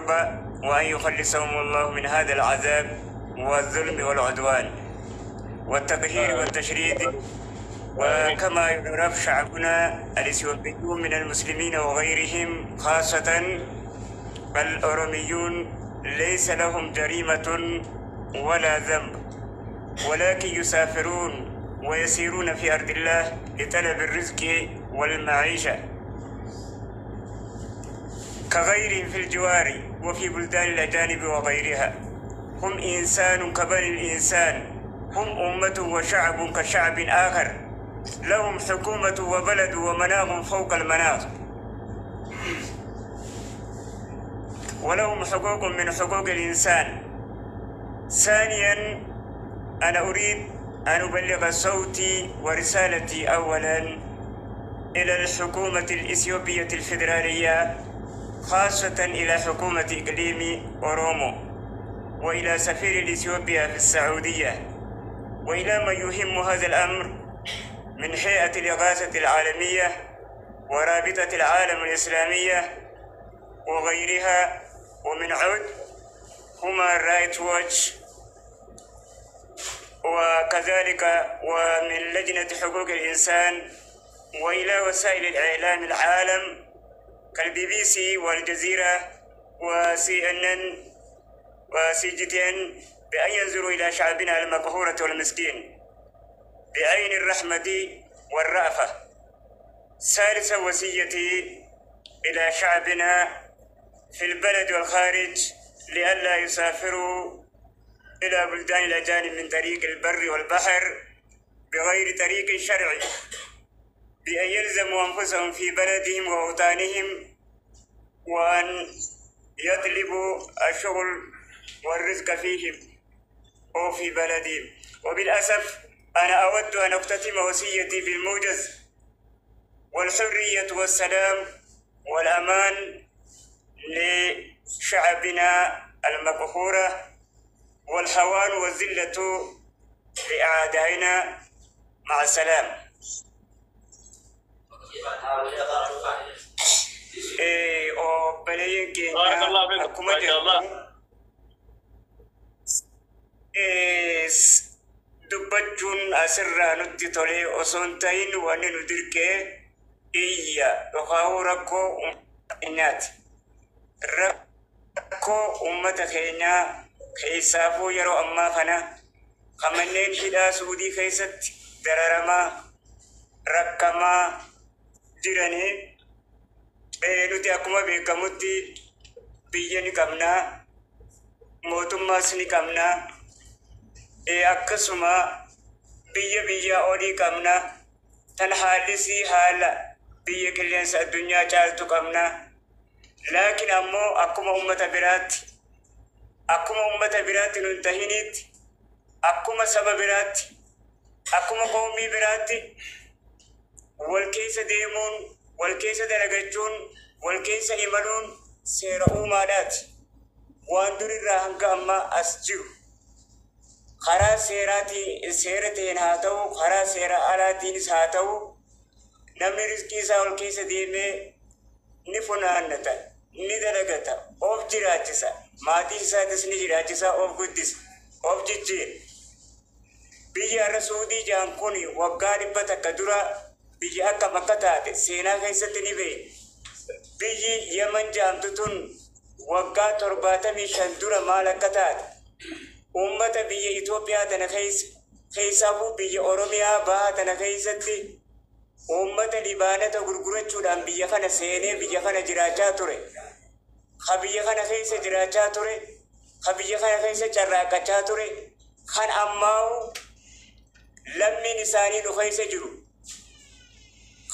الغربة، وأن يخلصهم الله من هذا العذاب والظلم والعدوان والتقهير والتشريد. وكما يعرف شعبنا الإثيوبيون من المسلمين وغيرهم، خاصة الأوروميون، ليس لهم جريمة ولا ذنب، ولكن يسافرون ويسيرون في أرض الله لطلب الرزق والمعيشة كغيرهم في الجوار وفي بلدان الأجانب وغيرها. هم إنسان كبني الإنسان، هم أمة وشعب كشعب آخر، لهم حكومة وبلد ومناخ فوق المناخ، ولهم حقوق من حقوق الإنسان. ثانيا، أنا أريد أن أبلغ صوتي ورسالتي أولا إلى الحكومة الإثيوبية الفيدرالية، خاصة إلى حكومة إقليم أورومو، وإلى سفير الإثيوبيا في السعودية، وإلى من يهم هذا الأمر من هيئة الإغاثة العالمية ورابطة العالم الإسلامية وغيرها، ومن عود هما رايت واتش، وكذلك ومن لجنة حقوق الإنسان، وإلى وسائل الإعلام العالم كالبي بي سي والجزيرة وسي ان ان وسي جي تي ان، بأن ينظروا إلى شعبنا المقهورة والمسكين بعين الرحمة والرأفة. ثالثا، وصيتي إلى شعبنا في البلد والخارج لئلا يسافروا إلى بلدان الأجانب من طريق البر والبحر بغير طريق شرعي، بأن يلزموا أنفسهم في بلدهم وأوطانهم، وأن يطلبوا الشغل والرزق فيهم أو في بلدهم. وبالأسف أنا أود أن أختتم وصيتي بالموجز: والحرية والسلام والأمان لشعبنا المقهورة، والهوان والذلة لأعدائنا. مع السلامة. Obboleeyyan keenya بارك الله فيكم. Akkuma ما شاء الله. jedhamu dubbachuun asirraa nutti tolee osoo hin ta'in, wanni nu dirqee iyya yookaan rakkoo uummata keenyaati. Rakkoo uummata keenyaa keessaafuu yeroo ammaa kana kan manneen hidhaa Suudii keessatti dararamaa rakkamaa jiranii, nuti akkuma beekamutti biyya ni qabnaa, mootummaas ni qabnaa, akkasuma biyya biyya olii qabna, tan haallisii haala biyya qilleensa addunyaa caaltu qabna. Laakiin ammoo akkuma ummata biraatti nun tahinitti, akkuma saba biraatti, akkuma qoomii biraatti wal keessa deemuun, wal keessa dalagachuun, wal keessa imaluun seera uumaadhaati. Waan durirraa hanga ammaa as jiru karaa seeraatiin, seera ta'een haa ta'u, karaa seera alaatiinis haa ta'u, namni rizqii isaa ol keessa deemee ni funaannata, ni dalagata, of jiraachisa, maatii isaatis ni jiraachisa, of guddisa, of jijjiira. Biyya har'a Suudii jaan kun waggaa 100 dura biyya akkam akka taate seenaa keessatti ni beekna. Biyyi Yemen jaamtu tun waggaa 75 dura maal akka taate, uummata biyya Itoophiyaa tana keessa, keessaafuu biyya Oromiyaa bahaa tana keessatti uummata libaanata gurgurachuudhaan biyya kana seenee biyya kana jiraachaa ture. Ka biyya kana keessa jiraachaa ture, ka biyya kana keessa carraaqqachaa ture, kan ammaa'u lammiin isaanii nu keessa jiru.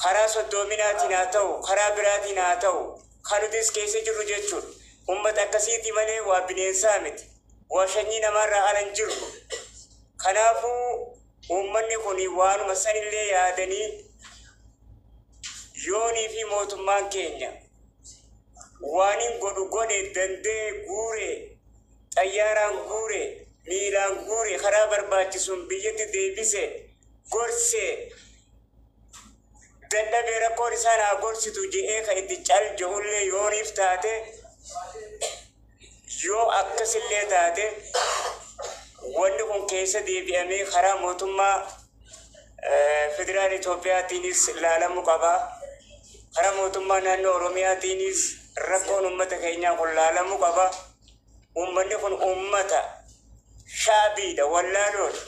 Karaa soddoominaatiin haa ta'u, karaa biraatiin haa ta'u, kan nutis keessa jirru jechuudha. Uummata akkasiiti malee waa bineensaa miti. Waa sanyii namaarraa ala hin jiru. Kanaafuu uummanni kun waanuma sanillee yaadanii, yoonii fi mootummaan keenya waan hin godhu godhe dandee guure, xayyaaraan guure, miilaan guure, karaa barbaachisuun biyyatti deebise, gorse, dadhabee rakkoon isaan haa gorsitu je'ee ka itti cal je'ullee yooniif taate. Yoo akkasillee taate, wanni kun keessa deebi'amee karaa mootummaa federaal Itoophiyaatiinis ilaalamuu qaba. Karaa mootummaa naannoo Oromiyaatiinis rakkoon uummata keenyaa kun laalamuu qaba. Uummanni kun uummata shaabiidha, wallaaloodha.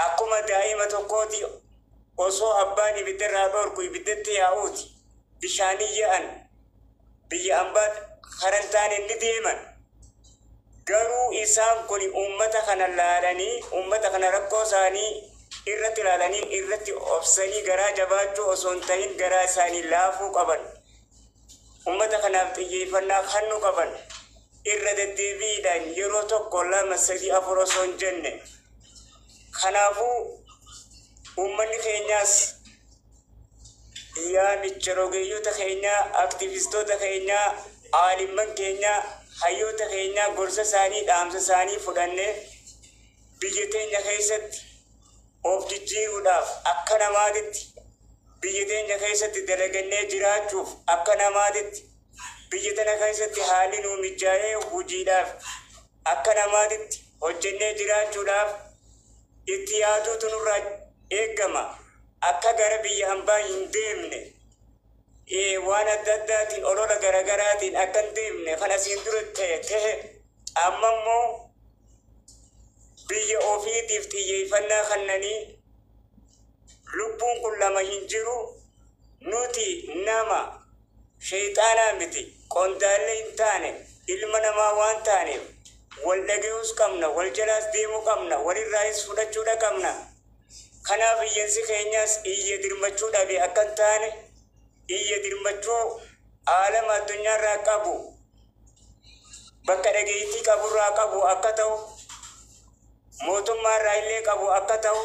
Akkuma daa'ima tokkooti osoo abbaan ibiddarraa dhorku ibiddatti yaa'uuti. Bishaanii yaa'an biyya ambaa karan taane ni deeman. Garuu isaan kun uummata kana laalanii, uummata kana rakkoo isaanii irratti ilaalanii, irratti obsanii garaa jabaachuu osoo hin ta'in garaa isaanii laafuu qaban. Uummata kanaaf xiyyeeffannaa kennuu qaban. Irra deddeebiidhaan yeroo tokko, lama, sadii, afur osoo hin jenne. Kanaafuu uummanni keenyaas yaamicha rogeeyyota keenyaa, aktivistoota keenyaa, aalimman keenyaa, hayyoota keenyaa gorsa isaanii, dhaamsa isaanii fudhannee biyya teenya keessatti of jijjiiruudhaaf, akka namaatitti biyya teenya keessatti dalagannee jiraachuuf, akka namaatitti biyya tana keessatti haalli nuu mijaa'ee hojiidhaaf akka namaatitti hojjennee jiraachuudhaaf itti yaaduutu nurraa eeggama. Akka gara biyya hambaa hin deemne, waan adda addaatiin, olola garagaraatiin akka hin deemne, kan asiin dura ta'e ta'e, amma immoo biyya ofiitiif xiyyeeffannaa kennanii. Lubbuun kun lama hin jiru. Nuti nama, sheexaanaa miti, qondaallee hin taane, ilma namaa waan taaneef wal dhaga'uus qabna, wal jalaas deemuu qabna, walirraayis fudhachuudha qabna. Kanaaf iyyansi keenyaas iyya dirmachuu dhabe akka hin taane, iyya dirmachuu aalama addunyaarraa qabu, bakka dhageettii qaburraa qabu akka ta'u, mootummaarraa illee qabu akka ta'u,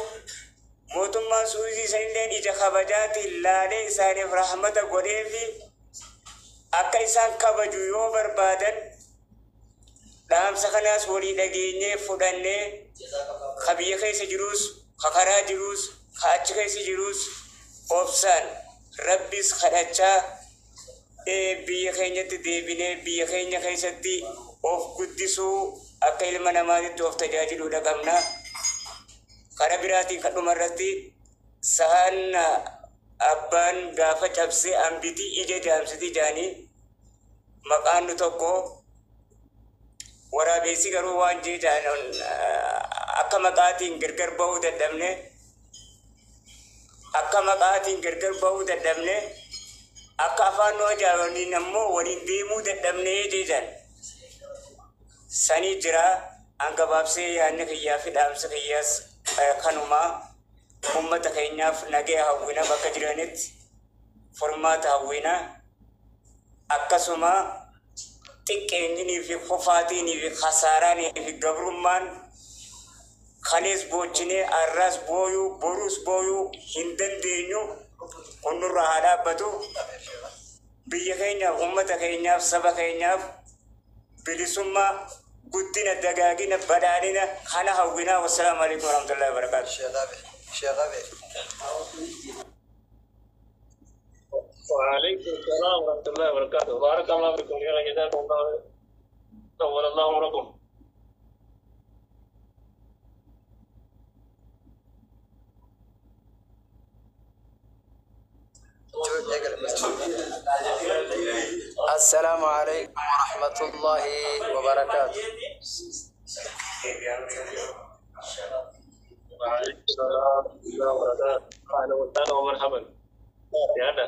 mootummaan Suuzii sanilleen ija kabajaatiin laalee isaaniif rahmata godhee fi akka isaan kabaju yoo barbaadan, dhaamsa kanaas walii dhageenyee fudhannee, ka biyya keessa jiruus, ka karaa jiruus, ka achi keessa jiruus obsaan Rabbis kadhachaa biyya keenyatti deebinee biyya keenya keessatti of guddisuu, akka ilma namaatitti of tajaajiluudha qabna. Karaa biraatiin kan dhuma irratti, sahaan abbaan gaafa cabsee hambitii ija jaamsitii jaanii, maqaan nu tokko, waraabessi garuu waan jee akka maqaatiin gargar bahuu dadhabne, akka maqaatiin gargar bahuu dadhabne, akka afaan nu ajaa'ibaniin ammoo waliin deemuu dadhabne jeejan sanii jira. Hangabaabsee yaadni kiyyaa fi dhaamsa kiyyaas kanumaa. Ummata keenyaaf nagaya hawwina, bakka jiranitti furmaata hawwina. Akkasuma xiqqeenyinii fi kufaatiinii fi kasaaraanii fi gabrummaan kalees boochinee, arraas booyuu, boruus booyuu hin dandeenyu. Kun nurraa haa dhaabbatu. Biyya keenyaaf, ummata keenyaaf, saba keenyaaf bilisummaa, guddina, dagaagina, badhaadhina kana hawwinaa. Wassalaamu alaikum warahmatullahi wabarakaatu. Sheekh Abe. وعليكم السلام ورحمة الله وبركاته. بارك الله فيكم يا جزاكم الله، طول الله عمركم. السلام عليكم ورحمة الله وبركاته. وعليكم السلام ورحمة الله وبركاته. أهلا وسهلا ومرحبا يا هلا.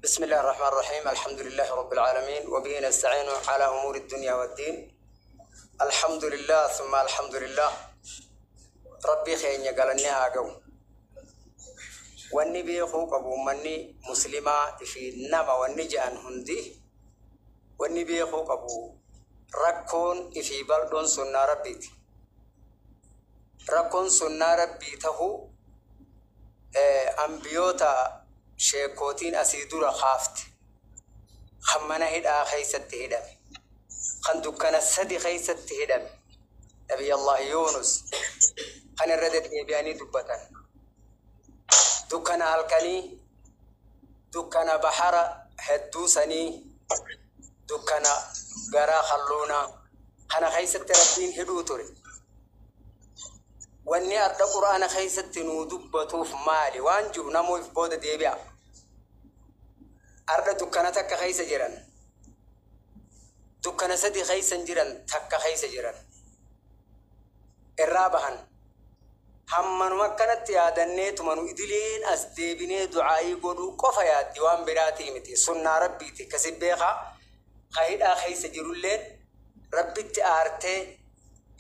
بسم الله الرحمن الرحيم. الحمد لله رب العالمين، وبه نستعين على أمور الدنيا والدين. الحمد لله ثم الحمد لله. Rabbii keenya galanni haa ga'u. Wanni beekuu qabu uummanni muslimaa fi nama wanni je'an hundi, wanni beekuu qabu, rakkoon ifii bal'oon sunnaa Rabbiiti. Rakkoon sunnaa Rabbii tahuu ambiyoota sheekootiin asii dura kaafte, kan mana hidhaa keessatti hidhame, kan dukkana sadi keessatti hidhame, Nabiyallah Yunus, kan irra deddeebi'anii dubbatan, dukkana halkanii, dukkana bahara hedduu sanii. Dukkana garaa halluunaa kana keessatti Rabbiin hidhuu ture. Wanni arda Qur'aana keessatti nuu dubbatuuf maali waan jiru namuuf booda deebi'a. Arda dukkana takka keessa jiran, dukkana sadi keessa jiran, takka keessa jiran irraa bahan. Hammanuma akkanatti yaadanneetuma nu idileen as deebinee du'aayii godhuu qofa yaaddi, waan biraatii miti, sunnaa Rabbiiti. Kasi beekaa, ka hidhaa keessa jirulleen Rabbitti aartee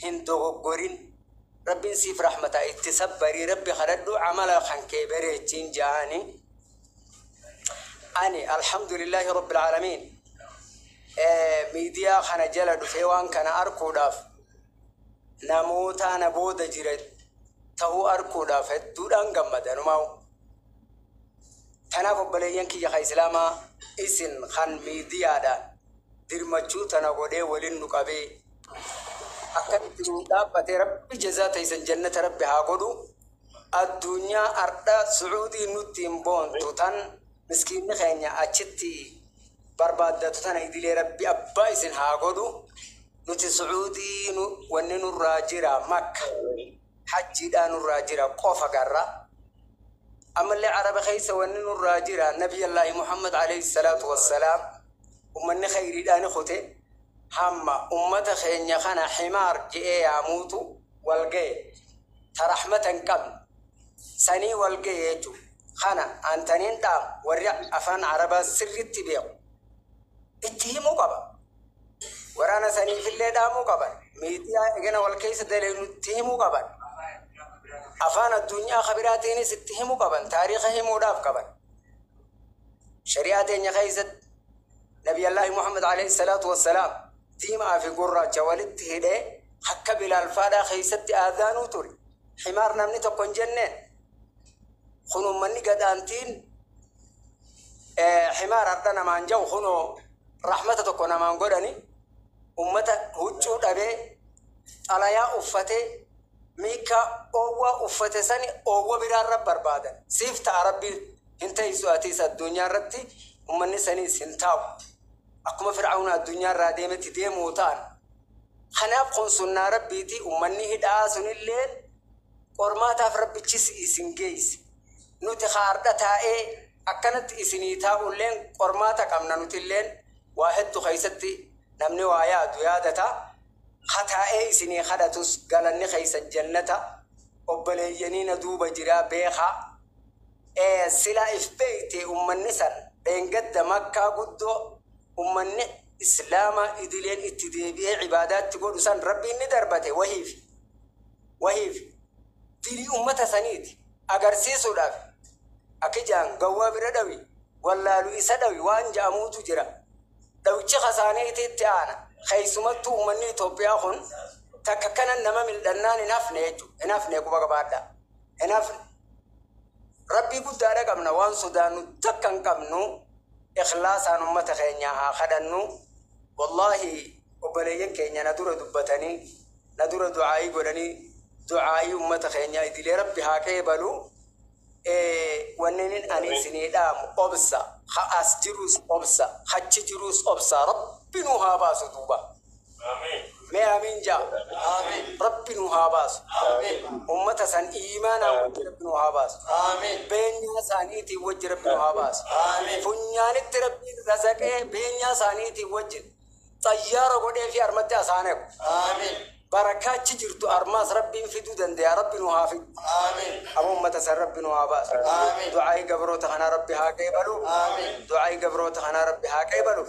hin dogoggorin, Rabbiin siif rahmata, itti sabbarii Rabbi kadhadhu, amala kan kee bareechiin ja'anii. Ani alhamdulillahi rabbil aalamiin, miidiyaa kana jala dhufee waan kana arkuudhaaf, namoota na booda jira ta'uu arkuudhaaf hedduudhaan gammada numaa'u. Kanaaf obboleeyyan kiyya ka Islaamaa, isin kan miidiyaadhaan dirmachuu tana godhee waliin nu qabee akkamitti nu dhaabbatee, Rabbi jazaa ta'isan jannata Rabbi haa godhu. Addunyaa ardha Sucuudii nutti hin boontu tan miskiinni keenya achitti barbaaddatu tana idilee Rabbi abbaa isin haa godhu. Nuti Sucuudii wanni nurraa jira Makka hajjiidhaa nurraa jira qofa garra. Ammallee Araba keessa wanni nurraa jira Nabiyallaahi Muhammad alayhi salaatu wassalaam. Ummanni khayriidhaan kute hamma ummata keenya kana himaar je'ee yaamuutu wal ga'e, ta rahmata hin qabne sanii wal ga'e jechuudha. Kana antaniin dhaam, warri afaan Arabaa sirritti beeku itti himuu qaba. Waraana saniifillee dhaamuu qaban. Miidiyaa egana wal keessa daleenu itti himuu qaban. Afaan addunyaa kabiraatiinis itti himuu qaban. Taariika himuudhaaf qaban. Shari'aa teenya keessatti Nabiyallaahi Muhammad alayhi salaatu wassalaam diimaa fi gurraacha walitti hidhee akka Bilaal faadhaa keessatti aadaanuu ture. Himaar namni tokko hin jenneen. Kun uummanni gadhaantiin himaar har'a namaan jahu kunoo rahmata tokko namaan godhani, ummata huccuu dhabee xalayaa uffatee miika oowwaa uffate sani oowwa biraarra barbaadan. Siif ta'a, Rabbi hin teessu, atiis addunyaa irratti ummanni saniis hin taa'u. Akkuma Fir'aawna addunyaa irraa deemetti deemuu ta'an. Kanaaf kun sunnaa Rabbiiti. Ummanni hidhaa sunillee qormaataaf Rabbichis isin geesse. Nuti haardha taa'ee akkanatti isinii taa'ulleen qormaata qabna. Nutilleen waa hedduu keessatti namni waa yaadu yaadata. Hataa'ee isinii kadhatus galanni keessa jannata. Obboleeyyanii na duuba jiraa beekaa. Sila if beeyte, ummanni san dheengadda Makkaa guddoo ummanni Islaamaa idileen itti deebi'ee cibaadaatti godhu san Rabbiin ni darbate. Wahiif dilii ummata saniiti agarsiisuudhaaf. Akka jaan gawwaa bira dhawi wallaalu isa dhawi waan ja'amuutu jira. Dhawichi kasaaniiti itti aana. Keessumattuu ummanni Itoophiyaa kun takka kana nama mildhannaan hin hafne jechuudha. Hin hafne, quba qabaadha, hin hafne. Rabbii guddaadha qabna, waan sodaannu takka hin qabnu. Ikhlaasaan ummata keenya haa kadhannu. Wallaahi obboleeyyan keenya na dura dubbatanii, na dura du'aayii godhanii, du'aayii ummata keenya idilee Rabbi haa qeebalu. Wanneen ani isinii dhaamu obsa, ha as jirus obsa, hachi jirus obsa. Rabbi nu haa baasu duuba. Mee amiin jaa. Rabbi nu haa baasu. Ummata san iimaanaa wajji Rabbi nu haa baasu. Beenyaa isaaniitiin wajji Rabbi nu haa baasu. Funyaanitti Rabbiin razaqee beenyaa isaaniitiin wajji xayyaara godhee fi armatti asaaneeku. Barakaachi jirtu armaas Rabbiin fiduu danda'a. Rabbi nu haa fidu. Amma ummata san Rabbi nu haa baasu. Du'aayii gabroota kanaa Rabbi haa qeebalu. Du'aayii gabroota kanaa Rabbi haa qeebalu.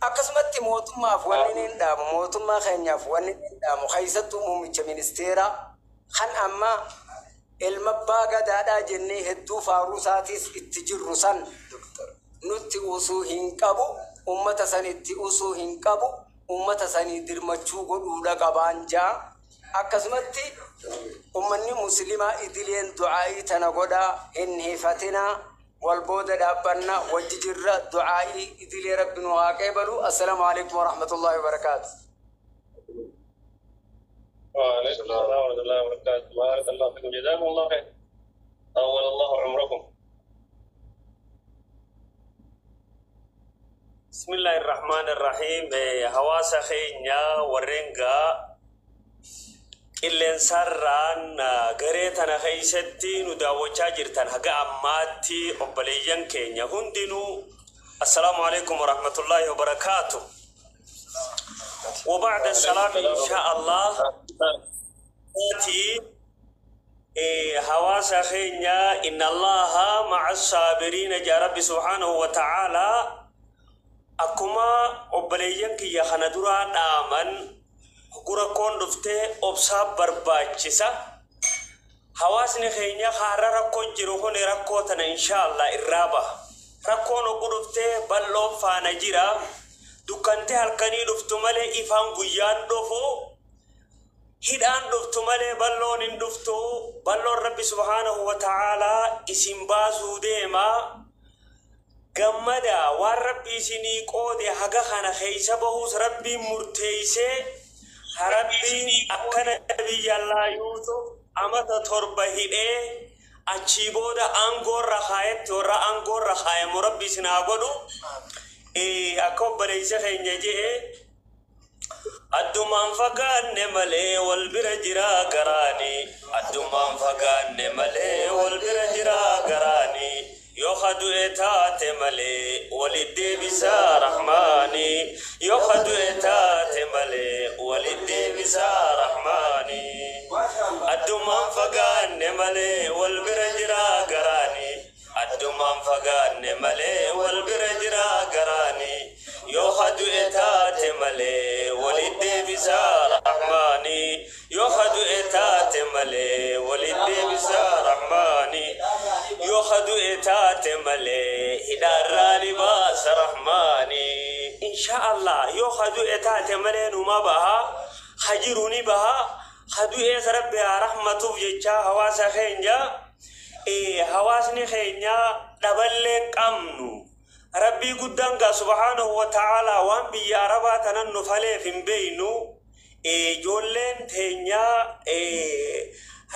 Akkasumatti mootummaaf wanni hin dhaamu, mootummaa keenyaaf wanni hin dhaamu, keessattuu muummicha ministeeraa kan amma ilma abbaa gadaadhaa jennee hedduu faaruu isaatiis itti jirru san, nutti usuu hin qabu, ummata san itti usuu hin qabu, ummata sanii dirmachuu godhuudha qabaan jaa. Akkasumatti ummanni Muslimaa idileen du'aa'ii tana godhaa, hin hifatinaa, wal booda dhaabbannaa, wajji jirra. Du'aa'ii idilee Rabbi nu haa qeebalu. Assalaamu alaikum warahmatullaahi wabarakaatu. وعليكم السلام ورحمة الله وبركاته. بارك الله فيكم، جزاكم الله خير، طول الله عمركم. Bismillahi Rahmaan Rahiim. Hawaasa keenya warreen gaa qilleensarraan garee tana keessatti nu daawwachaa jirtan haga ammaatti, obboleeyyan keenya hundinuu, assalaamu alaikum warahmatullaahi wabarakaatu. وبعد السلام إن شاء الله تي hawaasa keenya، إن الله مع الصابرين jaa Rabbi سبحانه وتعالى. Akkuma obboleeyyan kiyya kana duraa dhaaman, rakkoon dhuftee obsaa barbaachisa. Hawaasni keenya haara rakkoo jiru kun rakkoo tana inshaallah irraa baha. Rakkoon oggu dhuftee bal'oon faana jira. Dukkantee halkanii dhuftu malee ifaan guyyaan dhufu. Hidhaan dhuftu malee bal'oon hin dhuftu. Bal'oon Rabbi سبحانه وتعالى isin baasuu deema. Gammada, waan Rabbi isinii qoode haga kana keessa bahuus Rabbiin murteeysee. Rabbiin akkana biyya Allah Yuusuf amata 7 hidhee achii booda aangoorra kaayetti, warra aangoorra kaayamu Rabbi isin haa godhu. Akka obboleessa keenya je'e, addumaan fagaanne malee wal bira jira garaani, addumaan fagaanne malee wal bira jira garaani, yoo kadu'e taate malee walit deebisaa Rahmaani, yoo kadu'e taate malee walit deebisaa Rahmaani. Addumaan fagaanne malee wal bira jira garaani, addumaan fagaanne malee wal bira jira garaani, yoo kadu'e taate malee walit deebisaa Rahmaani, yoo kadu'e taate malee walit deebisaa Rahmaani, yoo kadu'e taate malee hidhaarraani baasa Rahmaani. Insha Allah, yoo kadu'e taate malee numa baha, hajiru ni baha. Kadu'ees Rabbi haa rahmatuuf jechaa, hawaasa keenya, hawaasni keenya dhaballeen qabnu Rabbii guddaan gaa سبحانه وتعالى waan biyya Arabaa tanan nu faleef hin beeynu. Ijoolleen teenyaa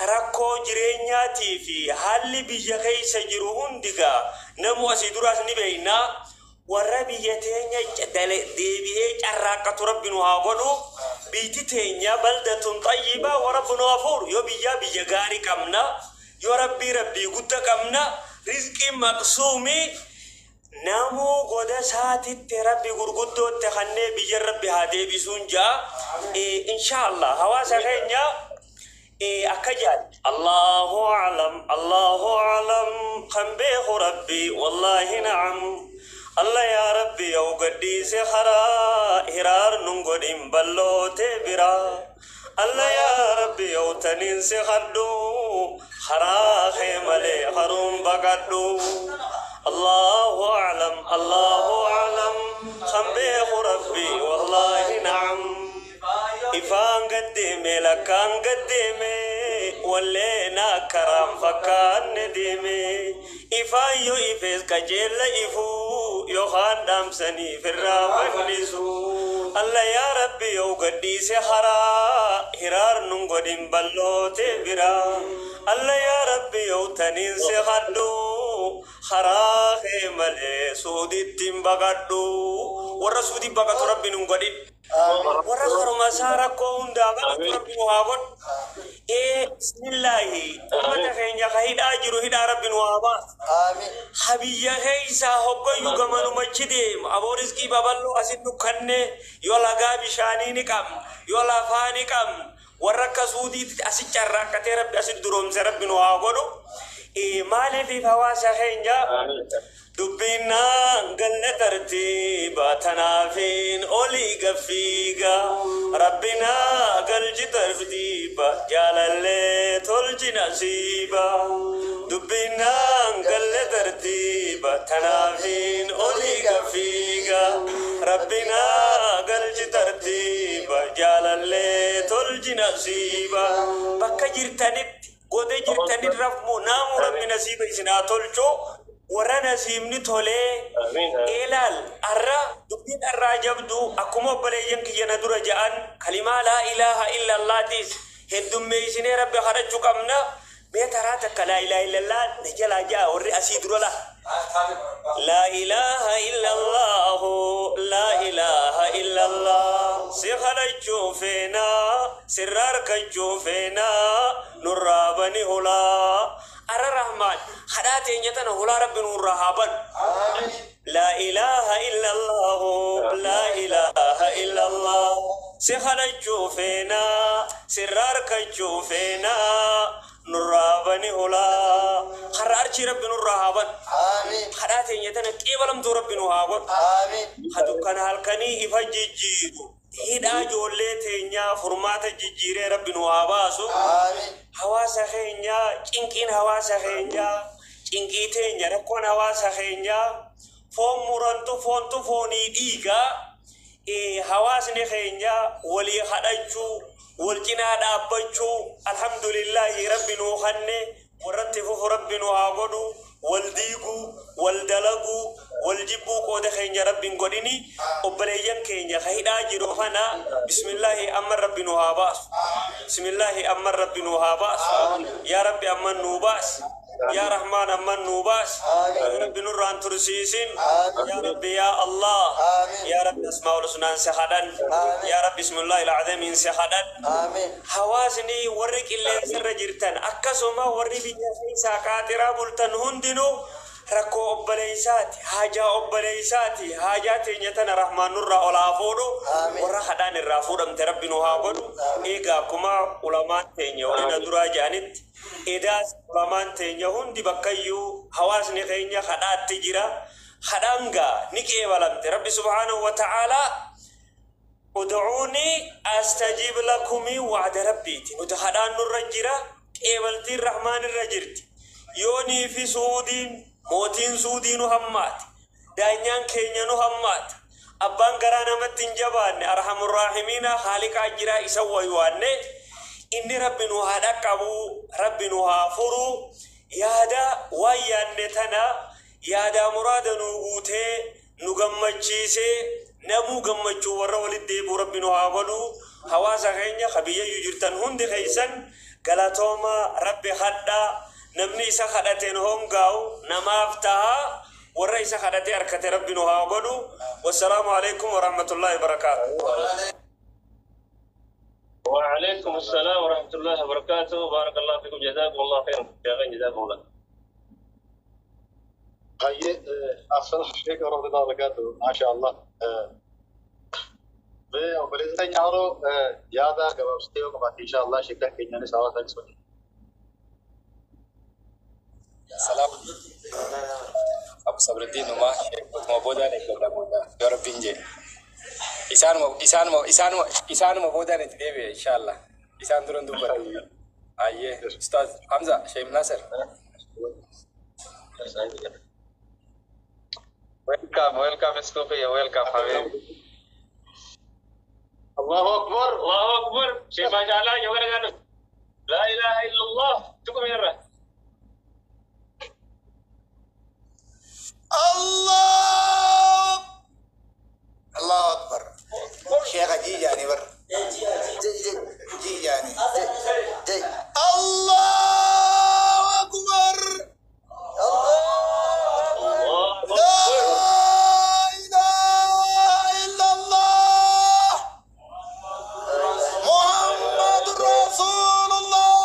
rakkoo jireenyaatii fi haalli biyya keessa jiru hundigaa namu asii duraas ni beeyna. Warra biyya teenya deebi'ee carraaqqatu Rabbi nu haa godhu. Biitti teenya بلدة طيبة ورب غفور. Yoo biyyaa biyya gaarii qabna, yoo Rabbii Rabbii guddaa qabna, rizqii maqsuumii namuu goda saatitti Rabbi gurguddootti kannee biyya Rabbi haa deebisuun jaa. Inshaallah, hawaasa keenya akka jaal الله أعلم، الله أعلم، kan beeku Rabbi، والله نعم. Allah yaa Rabbi, yoo gadhiise karaa hiraar nun godhin ballootee biraa. Allah yaa Rabbi, yoo taniin si kadhu karaa kee malee haruun baqadhu. الله أعلم، الله أعلم، kan beeku Rabbi، والله نعم. Ifaan gaddeeme, lakkaan gaddeeme, walleena karaan fakkaanne deeme. Ifaan yoo ifees qajeella ifuu yookaan dhaamsanii firraa fannisu. Allah yaa Rabbi, yoo gadhiise karaa hiraar nun godhin ballootee biraa. Allah yaa Rabbi, yoo taniin si kadhu karaa kee malee suuditti hin baqadhu. Warra suudii baqatu Rabbi nun godhin. Warra karuma isaa rakkoo hundaa baqatu Rabbi nu haa godhu. Bismillaahi, ummata keenya ka hidhaa jiru hidhaa Rabbi nu haa baasu. Amiin. Habiyya keeysaa hoggayyuu gamanumachi deema. Aboo, rizqii babal'oo asin dukkanne, yoo lagaa bishaanii ni qabna, yoo lafaa ni qabna. Warra akka suudiitti asi carraaqqatee Rabbi asit duroomse Rabbi nu haa godhu. Maaliif, hawaasa keenya, dubbinnaan galle tartiiba tanaafiin olii gaffiiga. Rabbinaa galchi tartiiba jaalallee tolchi nasiiba. Dubbinnaan galle tartiiba tanaafiin olii gaffiiga. Rabbinaa galchi tartiiba jaalallee tolchi nasiiba. Bakka jirtanitti, godee jirtanit rafmu naamu Rabbi nasiiba isin haa tolchu. Warra nasiibni tolee ilaal. Arra dubbiin arraa jabdu, akkuma obboleeyyan kiyya na dura ja'an, kalimaa لا إله إلا الله tiis heddummeeysinee Rabbi kadhachuu qabna. Mee taraa takka لا إله إلا الله na jalaa ja'a, warri asii dura la. لا إله إلا الله، illallah. Si kadhachuu feenaa, sirra harkachuu feenaa, nurraa bani hulaa. Arra Rahmaan kadhaa teenya tana hulaa Rabbi nurraa haa banu. Laa ilaaha illallah, laa ilaaha illallah. Si kadhachuu feenaa, sirra harkachuu feenaa, nurraa bani hulaa. Har'a archii Rabbi nurraa haa banu. Kadhaa teenya tana qeebalamtuu Rabbi nu haa godhu. Ha dukkana halkanii ifa jijjiiru. Hidhaa ijoollee teenyaa furmaata jijjiiree Rabbi nu haa baasu. Hawaasa keenyaa, cinqiin hawaasa keenyaa, cinqii teenya, rakkoon hawaasa keenyaa, foon murantu foontu foonii dhiigaa. Hawaasni keenya walii kadhachuu, wal cinaa dhaabbachuu, alhamdulillahi Rabbi nuu kanne, warratti fufu Rabbi nu haa godhu, wal diiguu, wal dalaguu, wal jibbuu qooda keenya Rabbi hin godhini. Obboleeyyan keenya ka hidhaa jiru kana bismillahi amma Rabbi nu haa baasu. Bismillahi amma Rabbi nu haa baasu. Yaa Rabbi amma nuu baasi. Yaa Rahmaan amma nuu baasi. Yaa Rabbi nurraan tursiisin. Yaa Rabbi yaa Allah. Yaa Rabbi asmaa'ul husnaan si kadhan. Yaa Rabbi bismillahi al-azamiin si kadhan. Hawaasni warri qilleensarra jirtan akkasuma warri biyya keessaa qaaxiraa bultan hundinuu rakkoo obboleeysaati, haajaa obboleeysaati, haajaa teenya tana Rahmaan nurraa ol haa fuudhu, warra kadhaan irraa fuudhamte Rabbi nu haa godhu. Egaa akkuma ulamaan teenya warri duraa jedhanitti edaas ulamaan teenya hundi bakkayyuu hawaasni keenya kadhaatti jira. Kadhaan gaa ni qeebalamte Rabbi subhaanahu wa ta'aalaa. Ud'uuni astajib lakumi wa'da Rabbiiti. Nuti kadhaan nurra jira, qeebaltiin Rahmaan irra jirti. Yoonii fi Suudiin, mootiin Suudii nu hammaate. Daanyaan keenya nu hammaate. Abbaan garaa namatti hin jabaanne, arhamurraahimiina haaliqaa jira isa waywaanne. Inni Rabbi nu haa dhaqqabu, Rabbi nu haa furu. Yaada waan yaanne tana yaadaa muraada nu guutee nu gammachiisee namuu gammachuu warra walitti deebi'u Rabbi nu haa godhu. Hawaasa keenya ka biyyayyuu jirtan hundi keessan galatooma Rabbi hadhaa. Namni isa kadhateen hongaa'u namaaf taha. Warra isa kadhatee harkate Rabbi nu haa godhu. Wassalaamu alaikum warahmatullahi wabarakaatu. وعليكم السلام ورحمة الله وبركاته. بارك الله فيكم، جزاكم الله خيرا يا جزاكم الله. طيب، السلام عليكم ورحمة الله وبركاته. ما شاء الله. Obboleessa keenya yeroo yaada gabaabsitee yoo qabaatte insha Allah sheekan keenyaanis hawaasaanis waliin. Salaam. Abu Sabruddin numa sheekotuma boodaan eeggata yoo Rabbiin jedhe. Isaanuma isaanuma isaanuma isaanuma boodaan itti deebi'e inshallah. Isaan duran dubbata. Ayyee Ustaaz Hamza Sheikh Nasir. Welcome, welcome, Skopje. Welcome, حبيبي. الله أكبر. الله أكبر، شيخ ما شاء الله يوغنا. لا إله إلا الله تكم يرى. الله الله أكبر. شيخ جي جاني بر جي جي جي جاني جي جي. الله أكبر. الله لا أكبر. إله إلا الله محمد رسول الله.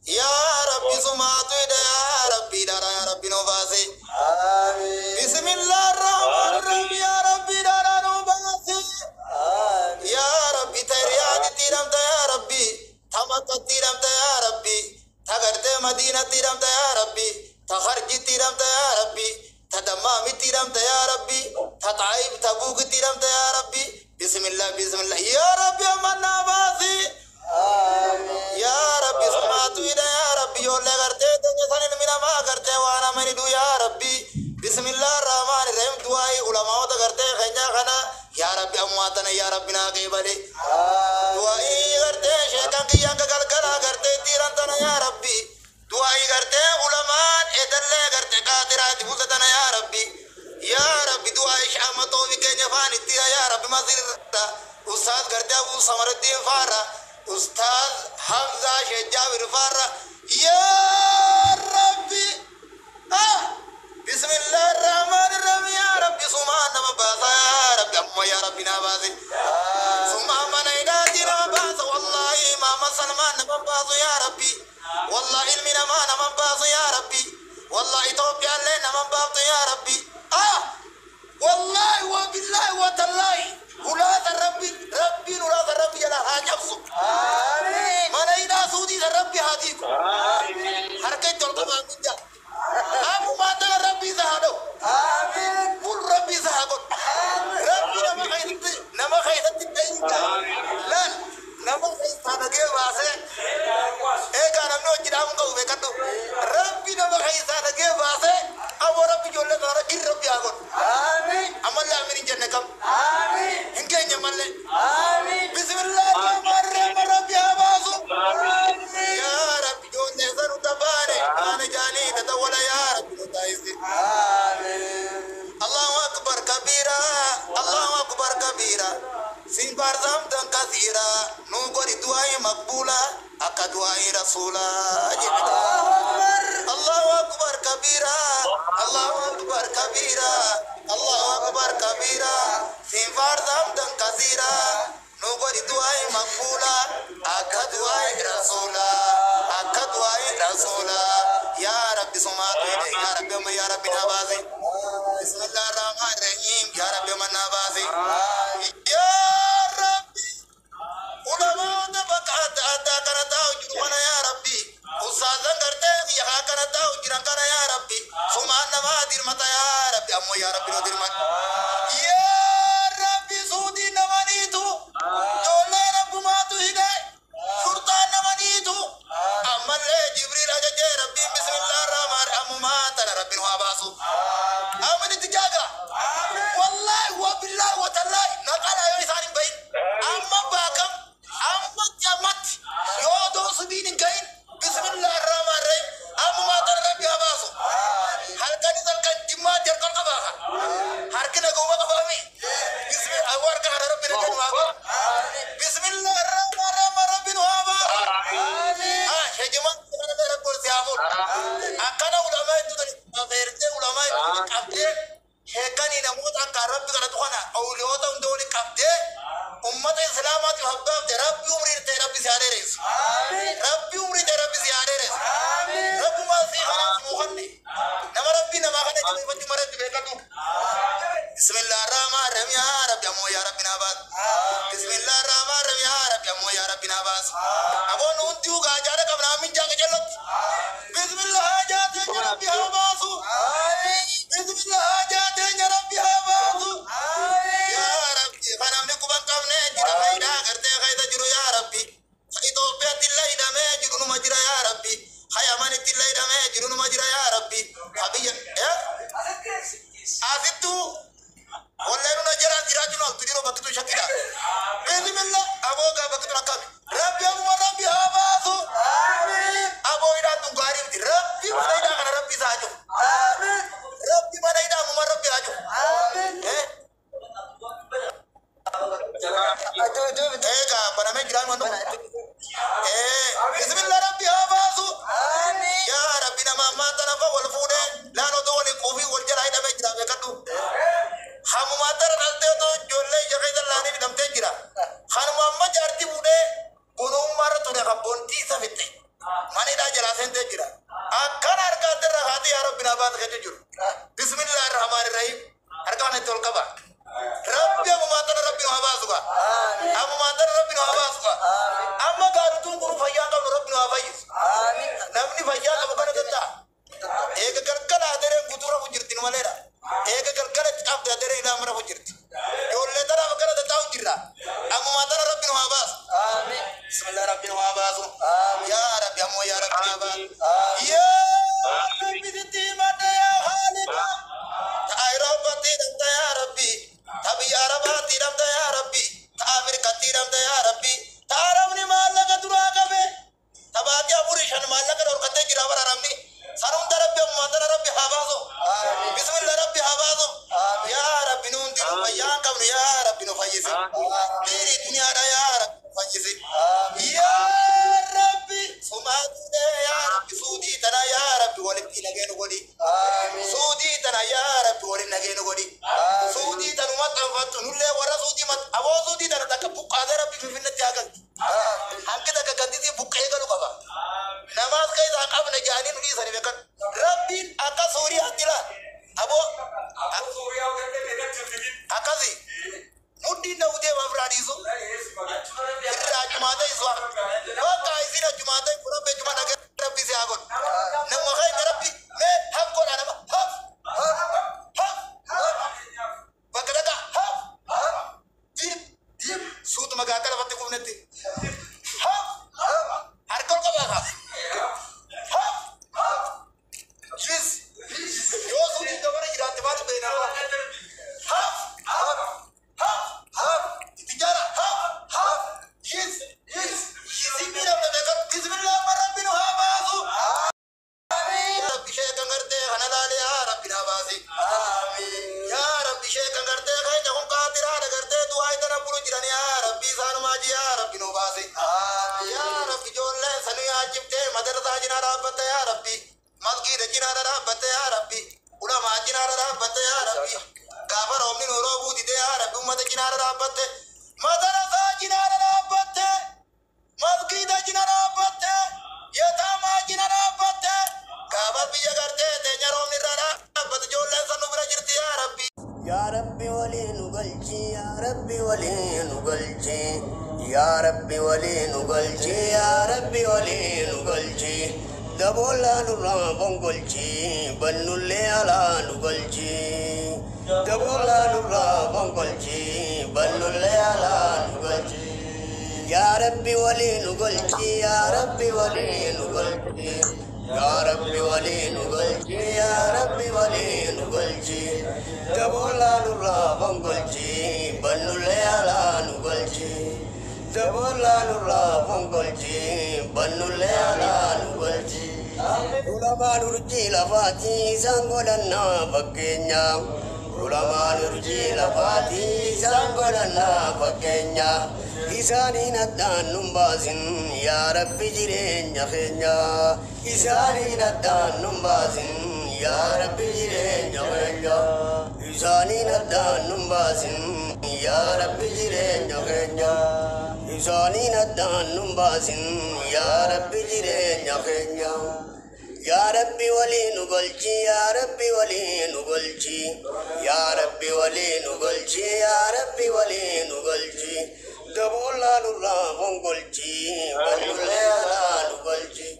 يا ربي سمعت يا ربي دارا يا ربي نوفاسي. بسم الله الرحمن الرحيم. يا ربي دارا نوفاسي. يا ربي تريادي تيرمت يا ربي تمت تيرمت يا ربي تغرت مدينة تيرمت يا ربي تخرج تيرمت يا ربي تدمام تيرمت يا ربي تطعيب تبوك تيرمت يا ربي. بسم الله بسم الله يا ربي أمنا باسي. يا ربي سمعت يا ربي يولا غرتي تنسان من ما غرتي وانا من دو يا ربي. بسم الله الرحمن الرحيم. دعائي علماء غرتي خنجا خنا يا ربي أمواتنا يا ربي ناقبلي. دعائي غرتي شيطان قيان قلقلا غرتي تيرانتنا يا ربي. دعائي غرتي علماء ادلة غرتي قادرات بوزتنا يا ربي. يا ربي دعائي شامتو بكنيا فاني تيرا يا ربي مزير أستاذ غرتي أبو سمر الدين فارا أستاذ حمزة شيخ جابر فارا يا ربي. بسم الله الرحمن الرحيم. يا ربي سبحان ما باسا يا ربي. Rabbi amma yaa Rabbi naa baase. Suma mana hidhaatti nama baasa wallaahi maama Salmaan nama baasu yaa Rabbi. Wallaahi ilmi namaa nama baasu yaa Rabbi. Wallaahi Itoophiyaallee nama baaftu yaa Rabbi. Ah! Wallaahi wa billaahi wa tallaahi. Ulaata Rabbi Rabbiin ulaata Rabbi jalaa haa cabsu. Mana hidhaa suutii san Rabbi haa diigu. Harka itti ol qabaa min jaa. Ammumaa tana Rabbi isa haa dha'u. Kun Rabbi isa haa godhu. Rabbi nama keessatti dhahinka. Laal nama keessaa nagee baasee eegaa namni hojii dhaamu qabu beekadhu. Rabbi nama keessaa nagee baasee ammoo Rabbi ijoollee kana irra Rabbi haa godhu. Ammallee amiin hin jenne kam. Hin keenya mallee. Bismillah ar-Rahmaan ar-Rahiim Rabbi haa baasu. Yaa Rabbi ijoollee san hunda baane baane jaanii tatawwala yaa Rabbi nu taasisi. Allahu akbar kabira Allahu akbar kabira sin barzamtan kasira nu godhi du'aayi maqbuula akka du'aayi rasuula jedhe. Allahu akbar kabira Allahu akbar kabira Allahu akbar kabira sin barzamtan kasira nu godhi du'aayi maqbuula akka du'aayi rasuula akka du'aayi rasuula yaa Rabbi sumaatu hidhe yaa Rabbi amma yaa Rabbi naa baase. Bismillah ar-Rahmaan ar-Rahiim yaa Rabbi amma naa baase. Yaa Rabbi ulamoota bakka adda addaa kana taa'u jiru kana yaa Rabbi. Ustaazan gartee biyya kana taa'u jiran kana yaa Rabbi. Sumaan namaa dirmata yaa Rabbi ammoo yaa Rabbi nu dirmata. Yaa Rabbi suutiin nama niitu. Ijoollee rabbumaatu hidhe. Shurtaan nama niitu. Ammallee Jibriil ajajee Rabbiin bismillah ar-Rahmaan ammumaa tana Rabbiin haa baasu. Amin itti jaaga. Wallaahi wa billaahi wa tallaahi naqala yoo isaan hin bahin. Amma baakam ammatti ammatti yoo odoo subiin hin gahin bismillah ar-Rahmaan ar-Rahiim ammumaa tana Rabbi haa baasu. Halkanis halkan jimmaatti harka ol qabaa. Harki naguma qabaami. Bismillah harka kana Rabbi na kennu haa godhu. Bismillah ar-Rahmaan ar-Rahiim Rabbi nu haa baasu. Ah sheejimaan kana Rabbi ol si haa fuudhu. Akkana ulamaa hedduu feertee ulamaa hedduu qabdee sheekanii namoota akka Rabbi kadhatu kana awliyoota hunda waliin qabdee ummata islaamaatiif habbaafte Rabbi umrii ta'e Rabbi si haa dheeressu. Rabbi umrii ta'e Rabbi si haa dheeressu. Rabbumaan si kanaaf nuu kanne. Nama Rabbi namaa kana jabeeffachuu maratti beekadhu. Bismillah ar-Rahmaan ar-Rahiim yaa Rabbi ammoo yaa Rabbi naa baasu. Bismillah ar-Rahmaan ar-Rahiim yaa Rabbi ammoo yaa Rabbi naa baasu. Aboon hundi gaajaadha qabna amin jaaga jalatti. Bismillah haajaa teenya Rabbi haa baasu. Bismillah haajaa teenya Rabbi haa baasu. Yaa Rabbi kan namni quban qabne jira faayidaa gartee keessa jiru yaa Rabbi. Itoophiyaatti illee hidhamee jiru numa jira yaa Rabbi. Hayamanitti illee hidhamee jiru numa jira yaa Rabbi. Habiyya asittuu wallee nuna jira jiraachuun oltu jiru bakki tun shakkidha. Bismillah aboo gaa bakki tun akkami. Rabbi ammuma Rabbi haa baasu. Aboo hidhaan tun gaarii miti. Rabbi mana hidhaa kana Rabbi isaa jiru. Rabbi mana hidhaa ammuma Rabbi haa jiru. Egaa banamee jiraan waan tokko. Bismillah Rabbi haa baasu. Yaa Rabbi nama ammaa tana fa wal fuudhee laan otoo waliin quufii wal jalaa hidhamee jira beekadhu. Hamumaa tana dhaltee otoo ijoollee ija keessa laanii hidhamtee jira. Kanuma amma jaartii fuudhee gonummaarra ture kabboontii isa fixxe. Mana hidhaa jalaa seentee jira. Akkana harka adda irraa kaatee yaa Rabbi naa baasa jechuu jiru. Bismillah ar-Rahmaan ar-Rahiim. Harka kana itti ol qaba. Rabbi ammumaa tana Rabbi nu haa baasu gaa. Ammumaa tana Rabbi nu haa baasu gaa. Amma gaarutuun kun fayyaa qabnu Rabbi nu haa fayyisu. Namni fayyaa qabu kana danda'a. Eega galgala adareen guutuu rafu jirti nu maleedha. Eega galgala itti qabde adareen ilaa rafu jirti. Ijoollee tanaaf akkana tattaa'u jirra. Ammumaa tana Rabbi nu haa baasu. Bismillah Rabbi nu haa baasu. Yaa Rabbi ammoo yaa Rabbi nu haa baasu. Yaa Rabbi sitti himadhe yaa Haaliqa. Ta Ayiroopaatti hidhamta yaa Rabbi. Ta biyya Arabaatti hidhamta yaa Rabbi. Ta Afrikaatti hidhamta yaa Rabbi. Ta Arabni maallaqa duraa qabe. Ta baatii afurii shan maallaqa dhorkattee jira bara Arabni. San hunda Rabbi ammumaa tana Rabbi haa baasu. Bismillah Rabbi haa baasu. Yaa Rabbi nu hundi nu fayyaa hin qabnu yaa Rabbi nu fayyisi. Dhiirii duniyaadha yaa Rabbi nu fayyisi. Yaa Rabbi sumaatuudhee yaa Rabbi suudii tana yaa Rabbi walitti nagee nu godhi. Suudii tana yaa Rabbi waliin nagee nu godhi. Suudii tanuma xanfattu nullee Akkasi muddiin dhawutee waan biraa dhiisu. Irraa achumaa ta'e su'a. Bakka isiin achumaa ta'e kun rabbi achumaa dhagee rabbi si haa godhu. Nama keenya rabbi mee haf godhaa nama haf haf haf bakka dhagaa haf diib diib suutuma gaakka lafatti kufnetti haf harka ol qabaa kaaf haf his yoo suutiin gabara jiraatte maal beekna haf haf haf haf itti jaara haf haf his his hisi miidhamna beekan bismillah rabbi nu haa baasu. Rabbi ishee kan gartee kana laalee yaa rabbi naa baasi. Yaa rabbi ishee kan gartee keenya kun qaatiraadha gartee du'aa itana bulu jiran yaa rabbi isaanumaa ji yaa rabbi nu baasi. Yaa rabbi ijoolleen sanu yaachifte madarsaa cinaa dhaabbatte yaa rabbi masgiida cinaa dhaabbatte yaa rabbi ulamaa cinaa dhaabbatte yaa rabbi gaafa roobni nu roobuu dide yaa rabbi ummata cinaa dhaabbatte madarsaa cinaa dhaabbatte masgiida cinaa dhaabbatte yataamaa cinaa dhaabbatte gaafa biyya gartee teenya roobni irraa dhaabbate ijoolleen sanu bira jirti yaa rabbi. يا ربي ولي نقلجي يا ربي ولي نقلجي يا ربي ولي نقلجي يا ربي ولي نقلجي دبولا نرى بنقلجي بنو اللي على نقلجي دبولا نرى بنقلجي بنو اللي على نقلجي يا ربي ولي نقلجي يا ربي ولي نقلجي يا ربي ولي نقلجي يا ربي ولي نقلجي دبولا نرى بنقلجي بنو اللي على نقلجي دبولا نرى بنقلجي بنو اللي على نقلجي علماء نرجي لفاتي سانغولنا بكينيا علماء نرجي لفاتي سانغولنا بكينيا isaaniin addaan nun baasin yaa rabbi jireenya keenya isaaniin addaan nun baasin yaa rabbi jireenya keenya isaaniin addaan nun baasin yaa rabbi jireenya keenya isaaniin addaan nun baasin yaa rabbi jireenya keenya يا ربي ولي نقلجي يا ربي ولي نقلجي يا ربي ولي نقلجي يا ربي ولي نقلجي دبولا نرى بنقلجي بنولا نقلجي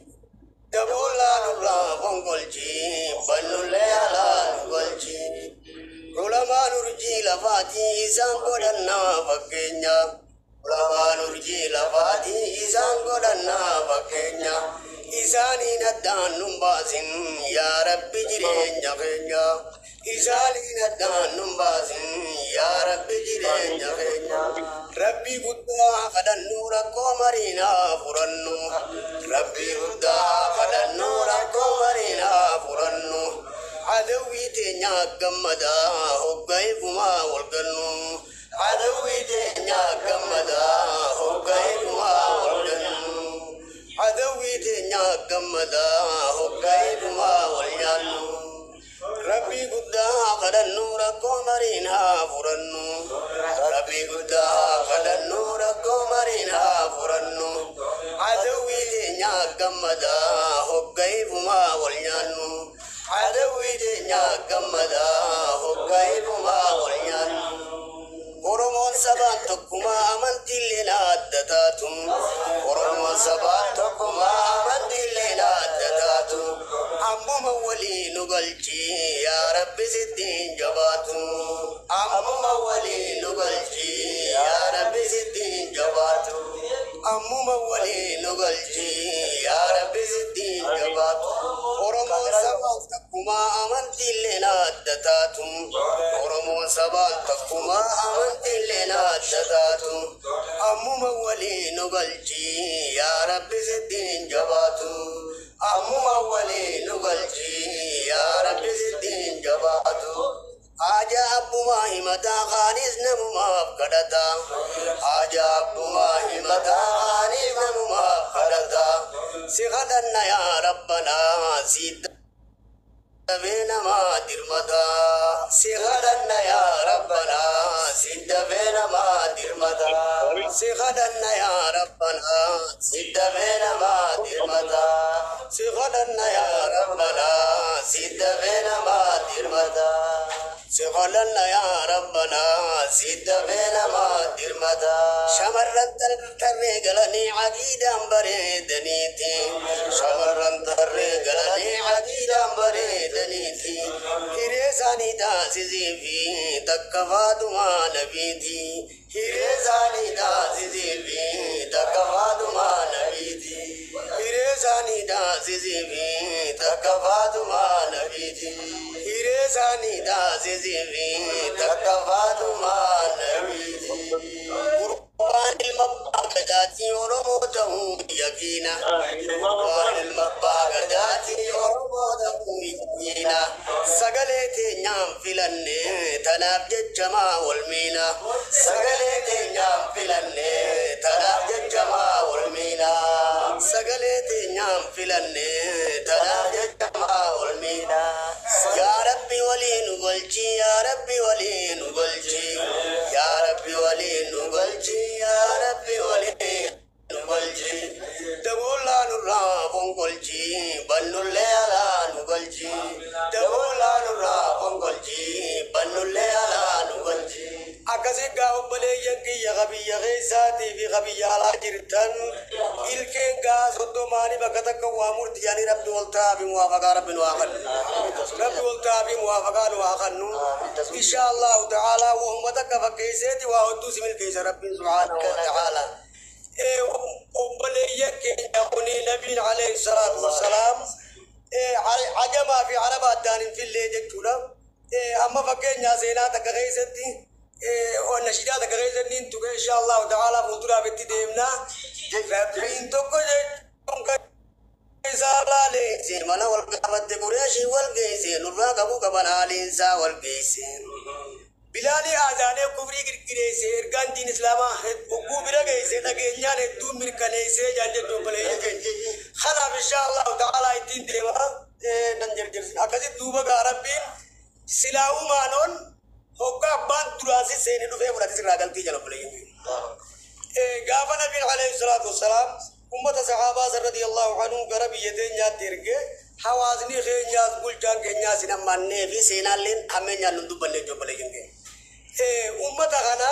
دبولا نرى بنقلجي بنولا نقلجي علماء نرجي لفاتي سانقودنا فكينيا علماء نرجي لفاتي سانقودنا فكينيا isaaniin addaan nun baasin yaa rabbi jireenya keenya isaaniin addaan nun baasin yaa rabbi jireenya keenya rabbi guddaa kadhannu rakkoo mariinaa furannu rabbi guddaa kadhannu rakkoo mariinaa furannu adawwii teenya gammadaa hoggaifumaa walgannu adawwii teenya gammadaa hoggaifumaa walgannu adawwii teenya gammadaa hoggaifumaa walnyaannu rabbii guddaa kadhannu rakkoo mariinaa furannu rabbii guddaa kadhannu rakkoo mariinaa furannu adawwii teenya gammadaa hoggaifumaa walnyaannu adawwii teenya gammadaa hoggaifumaa walnyaannu Oromoon sabaan tokkummaa amantiilee adda taatu. Oromoon sabaan tokkummaa amantiilee adda taatu. Ammuma walii nu galchi yaa rabbi sittiin jabaatu. Ammuma walii nu galchi yaa rabbi sittiin jabaatu. Ammuma walii nu galchi yaa rabbi sittiin jabaatu. Oromoon sabaan tokkummaa amantiilee adda taatu. Oromoon sabaan tokkummaa amantiilee adda taatu. Ammuma walii nu galchi yaa rabbi sittiin jabaatu. Ammuma walii nu galchi yaa rabbi sittiin jabaatu. Haja abbumaa himataa kaanis namumaaf kadhata. Haja abbumaa himataa kaanis namumaaf kadhata. Si kadhanna yaa rabbanaa si dafee namaa dirmata. Si kadhanna yaa rabbanaa si dafee namaa dirmata. Si kadhanna yaa rabbanaa si dafee namaa dirmata. Si kadhanna yaa rabbanaa si dafee namaa dirmata. Si qolanna yaa rabbana sidda beenamaa dirmata. Shamarran tarree galanii aqiidaan bareedaniiti. Shamarran tarree galanii aqiidaan bareedaniiti. Hiree isaanii taasisii fi takka faatumaa nabiiti. Hiree isaanii taasisii fi takka faatumaa nabiiti. Hiree isaanii taasisii fi takka faatumaa nabiiti. Hiree isaanii taasisii fi takka faatumaa nabiiti. Gurbaan ilma abbaa gadaatii Oromoo ta'uu yaqiina. Gurbaan ilma abbaa gadaatii Oromoo ta'uu yaqiina. Sagalee teenyaan filanne tanaaf jechamaa wal miina. Sagalee teenyaan filanne tanaaf jechamaa wal miina. Sagalee teenyaan filanne tanaaf jechamaa wal miina. Yaa Rabbi waliin nu galchi, yaa Rabbi waliin nu galchi, yaa Rabbi waliin nu galchi, yaa Rabbi waliin nu galchi. Daboolaa nurraa fonqolchi, bannullee alaa nu galchi. Daboolaa nurraa fonqolchi, bannullee alaa nu galchi. Akkasii gaa obboleeyyan kiyya qabiyya keessaatii fi qabiyya alaa jirtan ilkeen gaa soddomaanii bakka takka waa murti yaanii rabbi wal ta'aa fi muwaafaqaa rabbi nu haa kennu. Rabbi wal ta'aa fi muwaafaqaa nu haa kennu. Insha Allahu ta'ala wahuma takka fakkeesseeti waa hedduu si milkeessa rabbiin subhaanahu wa ta'ala. Obboleeyyan keenya kuni nabiin alayhi salaatu wassalaam ajamaa fi araba addaan hin fillee jechuudha. Amma fakkeenyaa seenaa takka keessatti nashiidaa takka keessatti hin tuqe insha Allahu ta'ala fuulduraaf itti deemna. Rabbiin tokko jechuun kan isaa laaleesse mana wal gaafatte Qureeshii wal geesse nurraa qabu qaban haaliinsaa wal geesse. Bilaali aadaanee kufrii girgireesse ergaan diin islaamaa hogguu bira geesse dhageenyaan hedduu mirkaneessee jaan jedhu obboleeyyan keenya. Kanaaf insha Allahu ta'ala ittiin deema nan jarjarsi. Akkasitti duuba gaa rabbiin silaa uumaanoon hoggaa abbaan duraan si seene dhufee fudhate sirraa galtii jala obboleeyyan keenya. Gaafa nabiin alayhi salaatu wassalaam ummata sahaabaa san radiyallahu anhu gara biyya teenyaatti erge hawaasni keenyaas bulchaan keenyaas hin ammannee fi seenaalleen hammeenyaan nun dubbanne obboleeyyan keenya. Ummata kana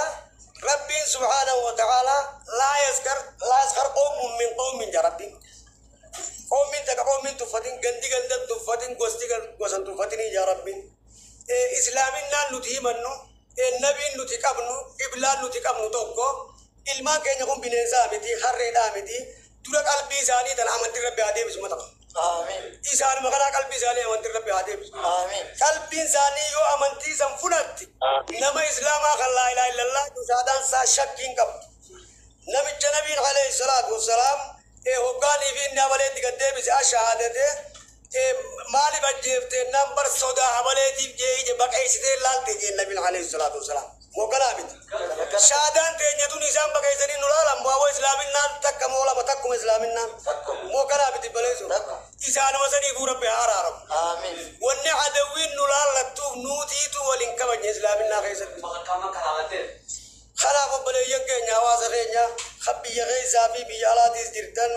rabbiin subhaanahu wa ta'ala laa yaskar laa yaskar qawmun min qawmin ja rabbiin. Qawmin takka qawmin tuffatin gandi gandan tuffatin gosti gosan tuffatin ja rabbiin. Islaaminaan nuti himannu nabiin nuti qabnu qiblaan nuti qabnu tokko ilmaan keenya kun bineensaa miti harreedhaa miti dura qalbii isaanii tan amantii rabbi haa deebisu mata. Isaanuma kanaa qalbii isaanii amantii rabbi haa deebisu. Qalbiin isaanii yoo amantii san fudhatti nama islaamaa kan laa ilaaha illallah saadaan isaa shakkii hin qabdu. Namicha nabiin alayhi salaatu wassalaam hoggaanii fi inni amaleetti gad deebise ashahaadate maaliif ajjeeftee naan bar sodaa amaleetiif jee ije baqeessitee laalte jeen nabiin alayhi salaatu wassalaam. Mokanaa miti. Shaadaan teenya tun isaan baqeessanii nu laalan bu'aa islaaminaan takka moo lama takkuma islaaminaan. Mokanaa miti baleessu. Isaanuma saniifuu rabbi haa araaramu. Wanni adawwiin nu laallattuuf nuutiitu waliin kabajne islaaminaa keessatti. Kanaaf obboleeyyan keenya hawaasa keenya kan biyya keessaa fi biyya alaatiis jirtan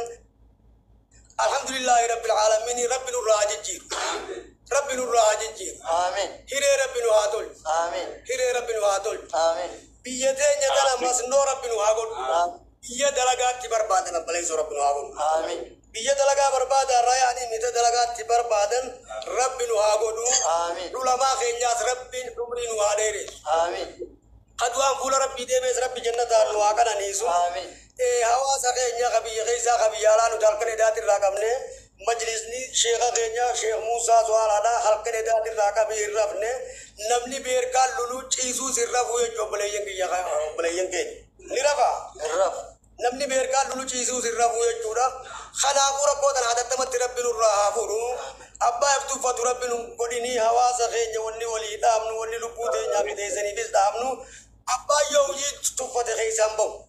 alhamdulillaahi rabbil aalamiin rabbi nurraa haa jijjiiru. Rabbi nurraa haa jijjiiru. Hiree rabbi nu haa tolchu. Hiree rabbi nu haa tolchu. Biyya teenya tana masnoo rabbi nu haa godhu. Biyya dalagaatti barbaadan obboleessoo rabbi nu haa godhu. Biyya dalagaa barbaadan rayaanii mita dalagaatti barbaadan rabbi nu haa godhu. Ulamaa keenyaas rabbiin umrii nu haa dheeressu. Kadu'aan fuula rabbii deemees rabbi jannataan nu haa qananiisu. Hawaasa keenya ka biyya keessaa ka biyya alaa nuti halkan edaati irraa qabne majlisni sheeka keenya sheek Muusaa Suwaalaadha halkan edaati irraa qabee hin rafne namni beerkaan loluu ciisuus hin rafuu jechuun obboleeyyan kiyya obboleeyyan keenya. Ni rafaa? Namni beerkaan loluu ciisuus hin rafuu jechuudha. Kanaafuu rakkoo tana hatattamatti rabbi nurraa haa fuudhu. Abbaa if tuffatu rabbi nu godhini hawaasa keenya wanni walii dhaabnu wanni lubbuu teenyaa fi teessaniifis dhaabnu abbaan yoo hojii tuffate keessaan bahu.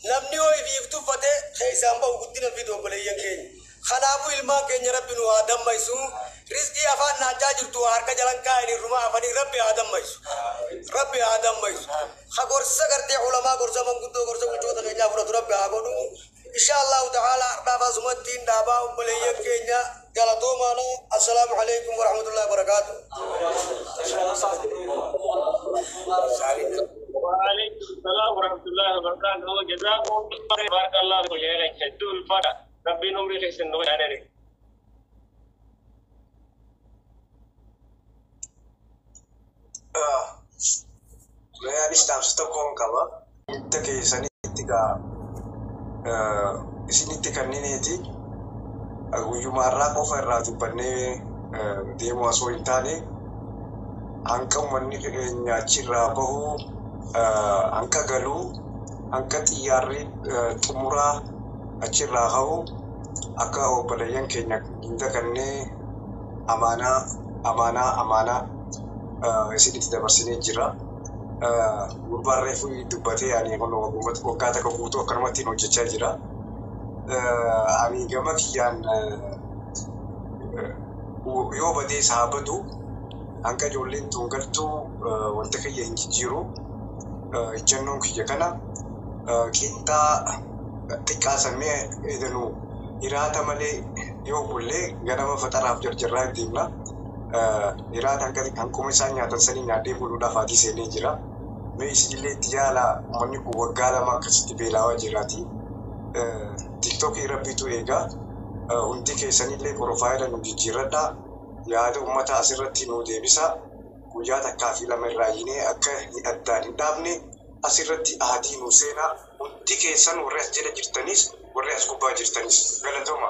Namni yoo ifiif tuffate keessaan bahu guddina fidu obboleeyyan keenya. Kanaafuu ilmaan keenya rabbi nu haa dammaysu. Rizqii afaan naachaa jirtu harka jalan kaa'anii irrumaa hafanii rabbi haa dammaysu. Rabbi haa dammaysu. Ha gorsa gartee ulamaa gorsa manguddoo gorsa bulchoota keenyaa fudhatu rabbi haa godhu. Insha Allahu ta'ala har'aaf asumatti hin dhaabaa obboleeyyan keenya galatoomaadha. Assalaamu alaikum warahmatullahi wabarakaatu. وعليكم السلام ورحمة الله وبركاته. جزاكم الله خير. بارك الله فيكم يا شيخ. شدوا الفرح. ربي نمري خير سنوي عليك. Anis dhaamsa tokkoon qaba. Hunda keessanitti gaa isinitti kennineeti. Guyyuma har'aa qofa irraa dubbannee deemu osoo hin taane hanqa uummanni keenya achirraa bahu, hanqa galuu, hanqa xiyyaarri xumuraa achirraa ka'u akka obboleeyyan keenya hunda kannee amaanaa amaanaa amaanaa isinitti dabarsinee jira. Gurbaan reefu dubbatee ani kun waggaa takka guutuu akkanumatti hojjechaa jira. Ani gama kiyyaan yoo badee isaa badu hanqa ijoolleen tun galtuu wanta kiyya hin jijjiiru. Ejjennoon kiyya kana qinxaa xiqqaa sammee edanuu hiraata malee yoo bullee ganama faxaraaf jarjarraa hin deemna. Hiraata hanquma isaan nyaatan sanii nyaadhee buluudhaaf haati seenee jira. Mee isinillee itti yaala, uummanni kun waggaa 2 akkasitti beelaawaa jiraati. Tiktookii rabbiitu eegaa. Hundi keessanillee profile nu jijjiirradhaa. Yaada uummata asirratti nu deebisa. Guyyaa takkaa fi lama irraa yinee akka addaan hin dhaabne asirratti ahadii nu seenaa. Hundi keessan warri as jala jirtanis warri as gubbaa jirtanis galatooma.